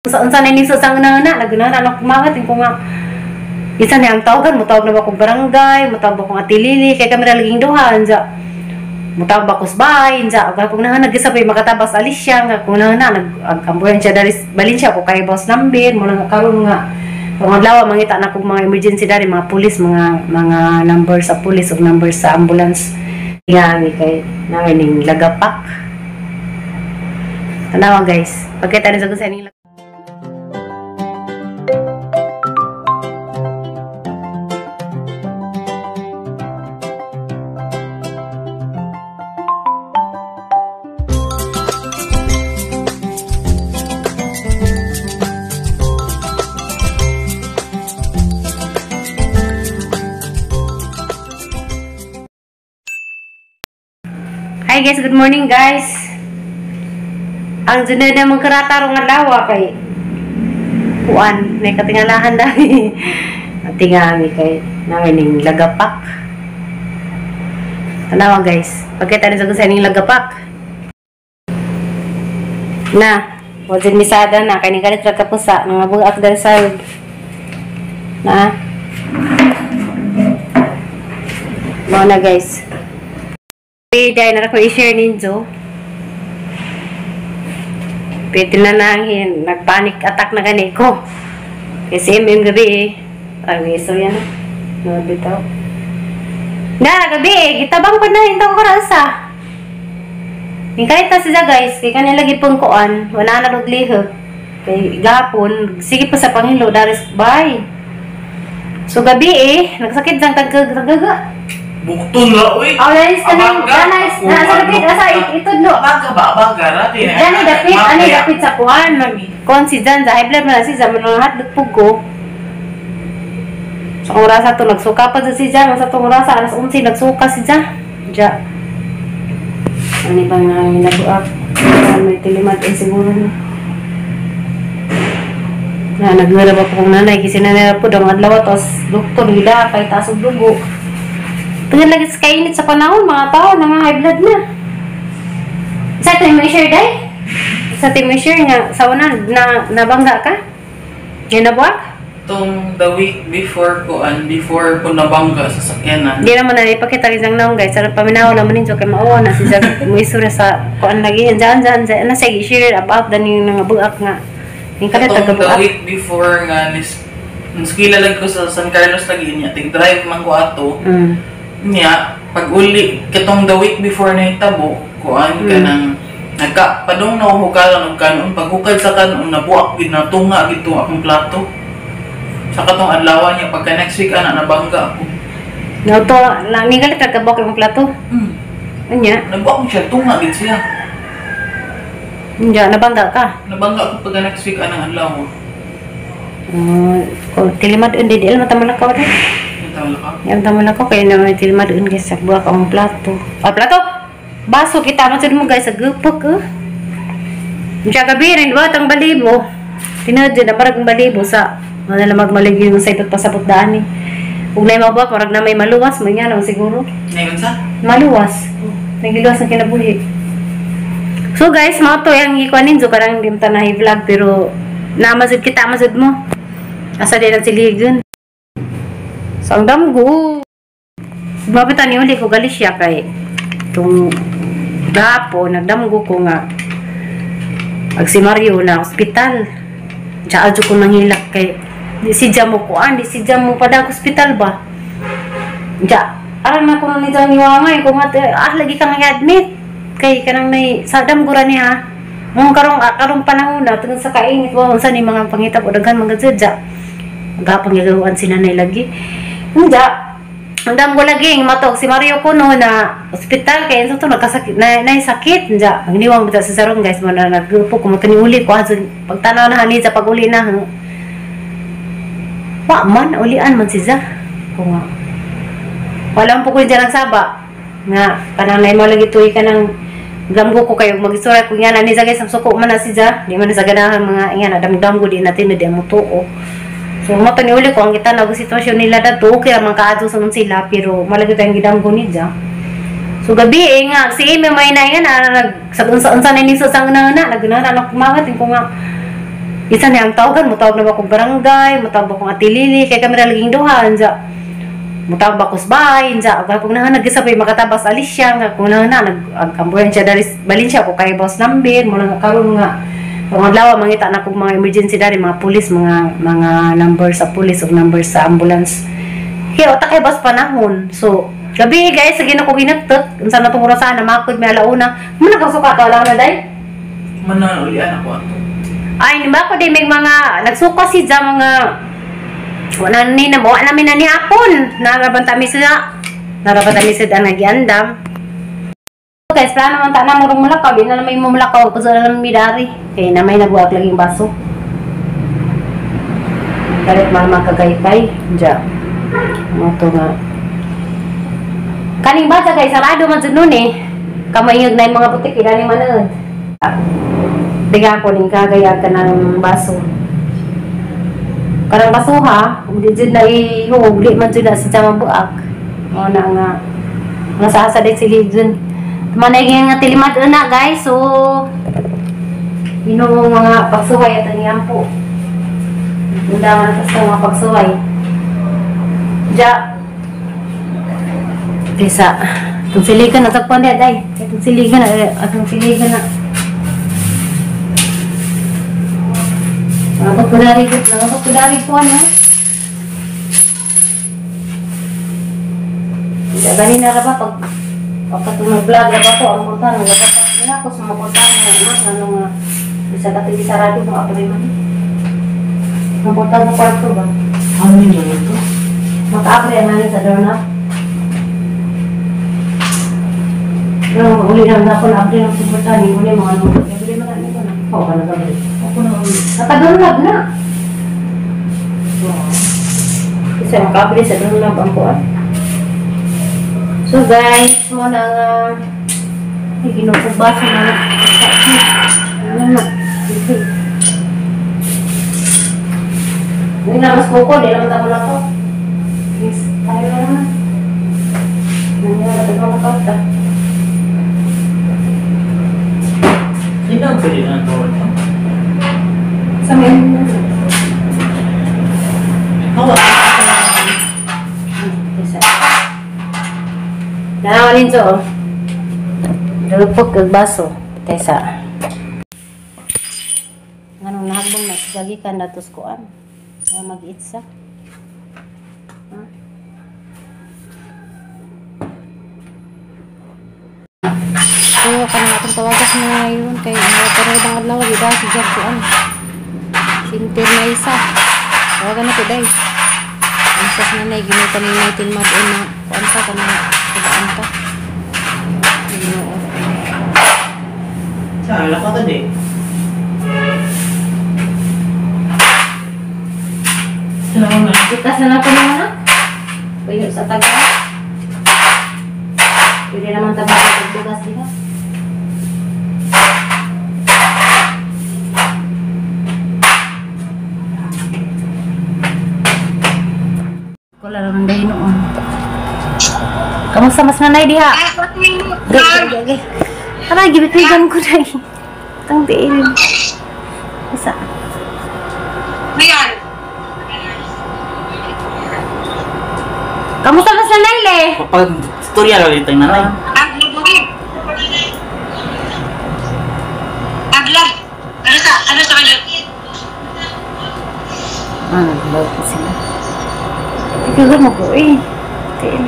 Unsa na niso sa una na naguna na kumagat ko nga isa ni ang tawagan mo, tawag na ba kong barangay, mo tawag ba kong atilili kay kami ra laging duha anja, mo tawag ba kos bahay anja gapong na nagisabay makatabas Alicia nga kung na nag ambulansya dari balin siya ko kay boss number mo na karon nga kung adlaw mangita na kog mga emergency dari mga pulis, mga number sa pulis ug number sa ambulance nga kay ning lagapak. Tanawa guys, pagkita ni sa ning. Hi guys, good morning guys. Ang junay na mong karata rong adlaw kay kuan, may katingalahan dahil. Tingami kay ning lagapak. Tanawa guys, pagkita ni sa ning lagapak. Na, wajin misada na kay ning kalit ra kapusa nangabugak dal sa na. Mao na guys. Dahil na ko i-share ninyo. Pwede na nangin. Nag-panic attack na gani ko. Kasi MM gabi eh. Ay, so yan. Nabitaw. Na, gabi eh. Gitabang pa na. Hindi ko karasa. Kahit na siya guys. Kaya kanila lagi pong kuan. Wala na roglihog. Kaya gapon. Sige pa sa pangilo. Daris, bye. So gabi eh. Nagsakit dyan tagkagaga. Bukton ra oy. Oh, guys, kanang guys, na sa dapit asa itudlo. Abaga ba abaga ra di. Dani dapit, ani dapit sa kuan. Kuan si Jan sa high blood man si Jan man hotdog pug ko. Sa orasa to nagsuka pa si Jan, sa tong orasa alas 11 nagsuka si Jan. Ja. Ani ba nga nabuak? May tilimat ay siguro na. Na nagwala pa po kong nanay kasi nanay po dong adlaw tos doktor gida kay taas og dugo. Tungod lagi sa kainit sa panahon, mga tao na mga high blood na. Sa ating may share, day? Sa ating may share nga, sa una, na, nabangga ka? Nga nabuak? Itong the week before ko, and before ko nabangga sa sakyanan. Hindi naman na ipakita rin naong guys. Sarap paminaw naman ninyo kay mauwa na si Zag muisura sa kuan lagi. Diyan, diyan, diyan. Nasa i-share about dan yung nangabuak nga. Yung kalit Itong the week before nga, niskila lang ko sa San Carlos lagi niya. Tig-drive man ko ato. Niya, pag uli, kitong the week before na itabo, kuan ka ng, nagka, padong nahuhukalan og kanon, paghukad sa kanon, nabuak, ginatunga, gito akong plato. Sa katong adlaw niya, pagka next week, ana, nabangga ako. Nauto, nanggalit nagkabuak yung plato? Anya? Nabuak ko siya, tunga, gid siya. Anya, nabangga ka? Nabangga ako pagka next week, anang adlaw. Tilimad, hindi, di alam, matamala ka, wala. Yang tama lang ko kaya naman tilma doon guys sa buwak ang plato. Ah, plato! Baso kita man mo guys sa gupok eh. Diya gabi rin ba tang balibo. Tinod na parang balibo sa manala magmalig yung sa ipot pasabot daan eh. Ug nay mabuak marag na may maluwas man nga naman siguro. Ngayon sa? Maluwas. Nagiluwas ang kinabuhi. So guys, mao to ang ikuan ninyo karang di ta na vlog pero namasud kita masud mo. Asa din ang siligon. So, ang damgo. Babitan ni uli ko gali siya kay itong gapo, nagdamgo ko nga ag si Mario na ospital. Diya adyo ko nanghilak kay di si Jamo kuan, di si Jamo pada ospital ba. Diya, aran na ko nang nitang niwangay ko nga lagi kang i-admit kay kanang nay sa damgo ra niya. Mong karong karong panahon na tungod sa kainit wa unsa ni mga pangitap o daghan mga sadya. Gapang gagawan si nanay lagi. Hindi. Ang dam ko lagi, matog si Mario kuno na ospital kay sa to nagkasakit na naisakit. Hindi. Ang niwang bita sa sarong guys mo na nagrupo ko mo uli ko pagtanaw na hani sa pag-uli na. Wa man ulian man si Za. Ko nga. Wala po ko diyan nagsaba. Nga kanang nay mo lagi tuig ka nang gamgo ko kayo magisura ko nga na ni sa guys suko man na si Za. Di man sa ganahan mga ingan damdam ko di natin di mo tuo. So, mo ni uli ko ang kita na sitwasyon nila dato, okay ra man kaadto sa sila pero malagi tayong gidamgo ni ja. So gabi eh nga si Amy may na nga na nag sa unsa na niso sa una na naguna na kumagat ko nga Isa ni ang tawagan, mutawag na ba kong barangay, mutawag ba kong atilili, kay kami laging duha, anja. Mutawag ba ko sa bahay, anja. Kung na nag-isabay makatabas Alicia, nga kung na nag-ambulan siya dari Valencia ko kay boss number, muna nga karon nga kung adlaw mangita na kog mga emergency dari mga pulis, mga number sa pulis o number sa ambulance. Kaya uta kay boss panahon. So, gabi guys, sige na ko ginagtot. Unsa na tong orasan na makod may alauna. Muna kang suka to alauna day. Manon uli anak ko ato. Ay, di ba ko di may mga nagsuka si dyan mga wala ni na wala namin na ni hapon. Narabanta mi sila. Narabanta mi sila nagiandam. So guys, plano man ta na murong mulakaw, di na naman mulakaw ko sa lang midari. Kay na may nabuak laging baso. Kalit man magkagaykay. Diya. Mo to nga. Kaning bata guys, sarado man jud nun eh. Kamayog na yung mga butik idani manod. Diga ko ning kagayag ka ng baso. Karang baso ha, di jud na ihog, di man jud na sa mabuak. Mo na nga nasa asa di sili jud. Manay nga tilimad na guys. So ino mga pagsuway at ang ampo. Undangan ta sa mga pagsuway. Ja. Kaysa itong siligan na tagpuan niya day. Itong siligan na, itong siligan na. Nangapagpudari ko ano. Hindi, gani na ba pag pagkatong vlog na ba ko ang punta nang nagapag na ako sa mga punta na ano nga bisa dati sarado kung ako rin man. Ang punta sa kwarto ba? Ano yun ito? Maka-apre ang namin sa doorknob. Pero uli na ako na-apre ng punta ni uli mga ano. Uli mga ano ko na. Oo ka nag-apre. Ako na uli. Naka-doorknob na. Kasi maka-apre sa doorknob ang kuwan. So guys, mo na nga ay ginukubasa na na. Ano na? Hindi na mas kuko, di lang tamo na to. Yes, tayo na naman. Nangyari na ito mga. Hindi na pwede na ito. Sa may Hawa. Isa. Nanawalin to oh. Dalupok ang baso. Tesa. Anong nahagbong na sigagikan na tuskuan. Mag-itsa. So, kanang atong tawagas na ngayon kay mga ng adlaw, diba? Si Jack kuan. Sinter na isa. Tawagan na ko, day. Ang sas na nay, ginutan ni 19 mad na kuan pa, kanang tagaan ta. Ginoo. Saan? Wala ka to, day. Bukas na natin naman na. Puyo sa taga. Pwede naman tayo magbugas, di ba? Wala naman dahil noon. Kamusta mas nanay diha? Gagi. Tara, gibitwigan ko na eh. Itang tiil. Isa. Ayan. Kamusta mas nanay, le? Pag tutorial ulit tayo nanay. Aglag. Ano sa kanya? Ah, nag-vlog ko sila. Ikaw mo ko eh. Tiil.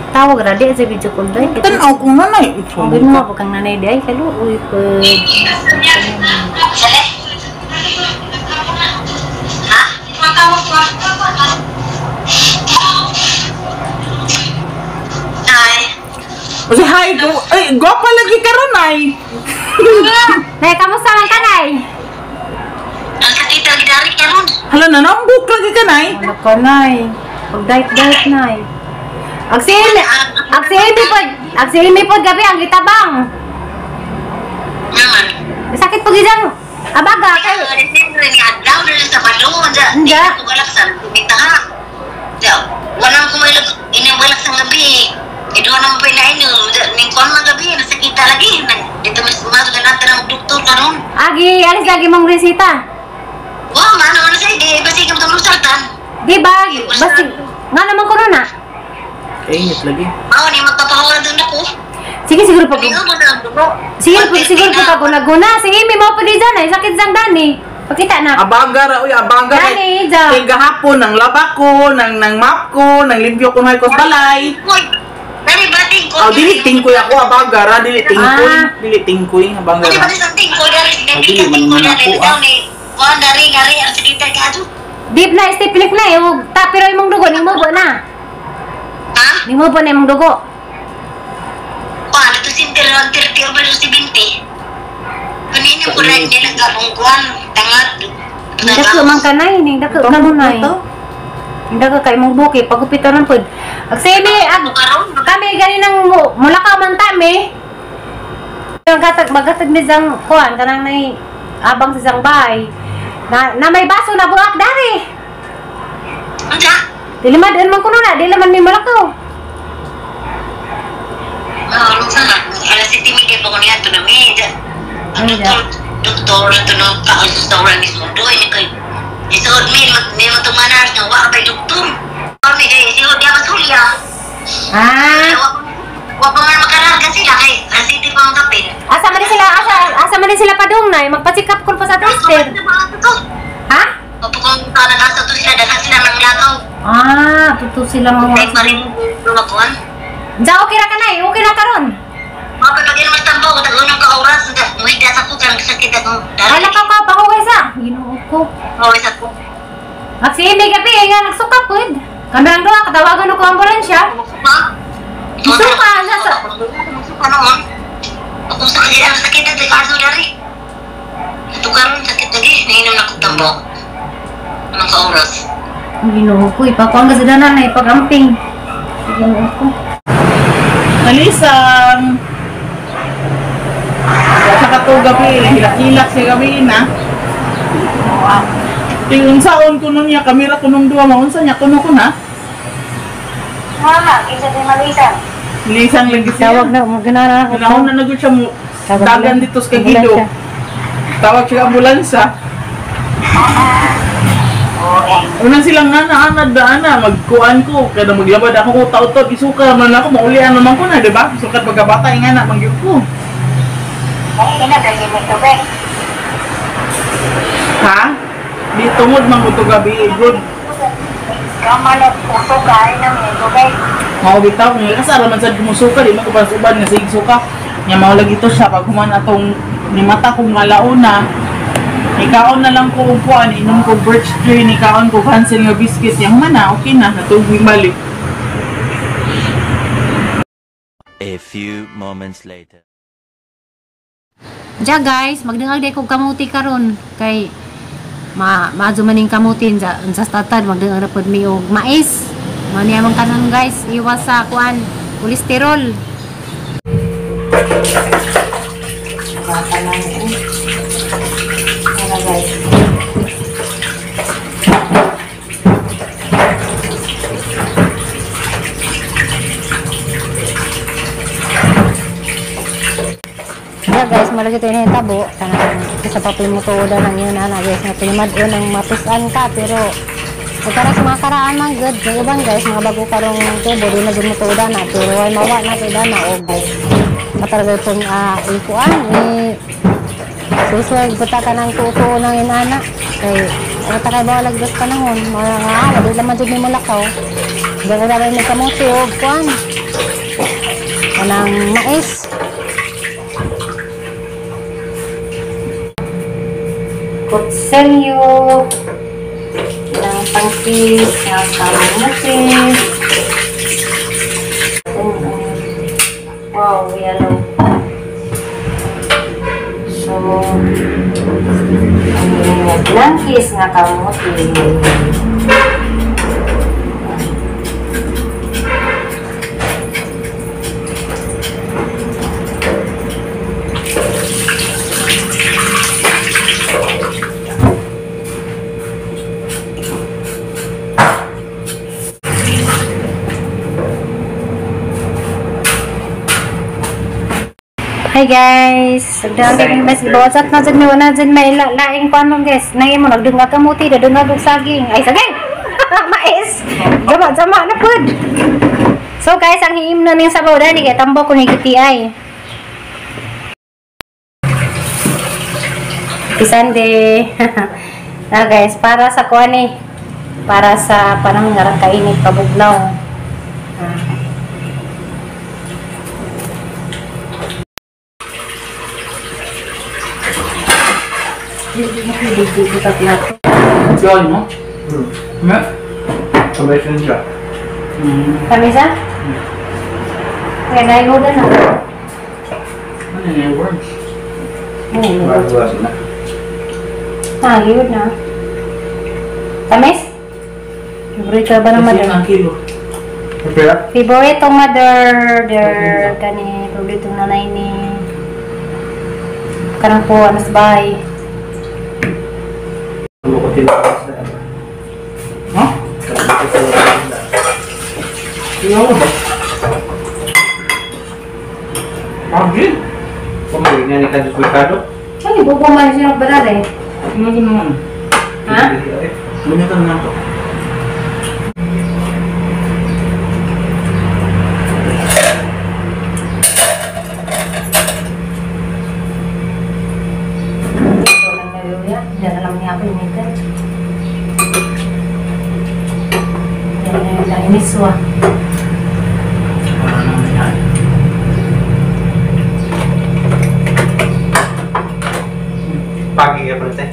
Tawag ra di sa video call day. Tanaw kong nanay. Ang ginawa po kang nanay day. Kaluoy po. Ha? Matawag ko. Ay. Kasi hi, ay, gwapa lagi ka ron ay. Nay, kamusta man ka nay? Ang sakit lagi dari karon. Hala, nanambok lagi ka nay. Ano ka nay? Pag diet nay. Ag si Amy pod gabi ang gitabang. Naman. Sakit pag isang abaga kay adlaw na sa balon. Hindi. Walang ko ilag sa gabi. Ito na mo pinain yung ning kuan man gabi nasakita lagi. Dito mas masuk na natin ang doktor karon. Agi, alis lagi mong resita. Wa man ano sa di basi kam tong sartan. Di ba? Basta nga naman ko na. Kainit lagi. Mao ni magpapahawra doon ako. Sige siguro pag Sige, siguro pag guna-guna. Sige, may mga pwede dyan ay sakit sang dani. Pakita na. Abaga ra uy, abaga. Dani, dyan. Kay gahapon nang laba ko, nang map ko, nang limpyo ko ng balay. Dani bating ko. Oh, dili tingkoy ako abaga ra, dili tingkoy, dili tingkoy abaga ra. Dili man ako. Kuan dari ngari ang sakita ka ato. Deep na step na eh, ta pero imong dugo nimo ba na? Ha? Nimo ba na imong dugo? Kuan ito sinter 130 over 70. Kanina ko lang nila gabong kuan tangat. Dako man kanay ni, dako kanunay. Dako kay imong buki pagupitan man pud. Ag semi ag kami gani nang mulakaw man ta mi. Ang katag magatag mi sang kuan kanang nay abang sa sang bahay. Na may baso na buak dari. Unsa? Dili man man kuno na, dili man mi mulakaw. Ah, unsa na? Alas 7:30 pa ko niya to na mi. Ang doktor to no ka sa oras ni sundo ini kay isuod mi mi matumanar nga wa kay doktor. Kami kay isuod ya masulya. Ah. Wa pa man makalarga sila kay alas 7 pa ang kapin. Asa man sila asa man sila padung nay magpa-check up kun pa sa tester. Ha? Opo kung nasa to sila daghan sila nang lakaw. Ah, tuto sila mga Ay pa rin lumakuan. Ja okay ra kanay, okay ra karon. Mapapagin mas tambo ko tag-unong ka oras muhida sa ko kang sakit ako. Ala ka pa pahuway sa. Ginoo ko. Pahuway sa ko. Ag si Amy gabi nga nagsuka pud. Kami ang duha katawagan ko ambulansya. Suka sa suka noon. Ako sakit ang sakit at kaso dari. Ito karon sakit lagi nainom na ko tambo. Anong ka oras? Ginoo ko ipakuan ka sa danan ay pagamping. Ginoo ko. Nalisang sa katugabi, hilak-hilak siya gabi na. Ting unsaon ko nun niya, kamera ko nung duwa, maunsa niya, kuno ko na. Mama, kinsa di malisan? Lisang lagi siya. Tawag na, magana na. Ganahon na nagod siya mo, dagan dito sa Kagido. Tawag siya ambulansa. Unang silang nga na, ana, ana, magkuan ko, kada maglabad ako ko, tautod, isuka man ako, maulian naman ko na, diba? Sukat pagkabata, nga na, mangyod ko. Ha? Di tungod man ko to gabi, good. Mao bitaw kung kasara man sad kumusuka, di man ko pasuban nga sig suka. Nya mao lagi to siya pag human atong ni mata kong malauna. Ikaon na lang ko upuan, inom ko birch tree, nikaon ko Hansel nga biscuit, yang man na, okay na, natugig balik. A few moments later. Ja guys, magdangag day kog kamuti karon kay maadyo man ning kamuti sa tatad magdangag ra pod mi og mais. Mao niya man kanon guys, iwas sa kuan kolesterol. Bata lang eh. Tara guys. Yeah guys, malagi tayo na yung tabo. Kanang sa papel mo tuoda ng yun, ana guys, nga pinimad-on ang matusan ka, pero pagkara sa mga karaan man good. Yung uban guys, mga bago karong tubo, di na dyan mo tuoda na, pero ay mawa na tuoda na, o guys. Mataragal pong ikuan, suswag buta ka ng tuo ng inana. Kay, matakay ba walag gas panahon, mga nga, wala laman dyan may mulakaw. Diyan ko dapat may kamote o kuan. Kanang mais. Kutselyo, ng pangkis, ng kamutis. Wow, yellow. So, ang langkis nga kamuti. guys. Dagdagan kay mi guys. Bawat na jud mi wala jud may laing panon guys. Nay mo nagdungag kamuti, dadungag og saging. Ay saging. Mais. Jama-jama na pud. So guys, ang hiimnon ning sabaw dani kay tambok ko ni GTI. Happy Sunday. Na guys, para sa kuan ni. Para sa panahon nga kainit pabugnaw. Yun mo? Sabay siya. Kamisa? Kaya naigoda na. Ano yung worms? Oo. Ah, yun na. Tamis? Favorite ba ng mother? Favorite tong mother. Der, kani, favorite tong nanay ni. Kanang po, ano sa bahay. Huh? Sino ba? Pagin? Pumili nga ni Kantos Mercado. Ay, buko man siya nagbarar eh. Ano naman? Ha? Gamitan na ito. Ito lang na yun. Diyan na lang niya ako initan. Diyan na yun lang iniswa. Wala naman yan. Pagi ka pala tayo.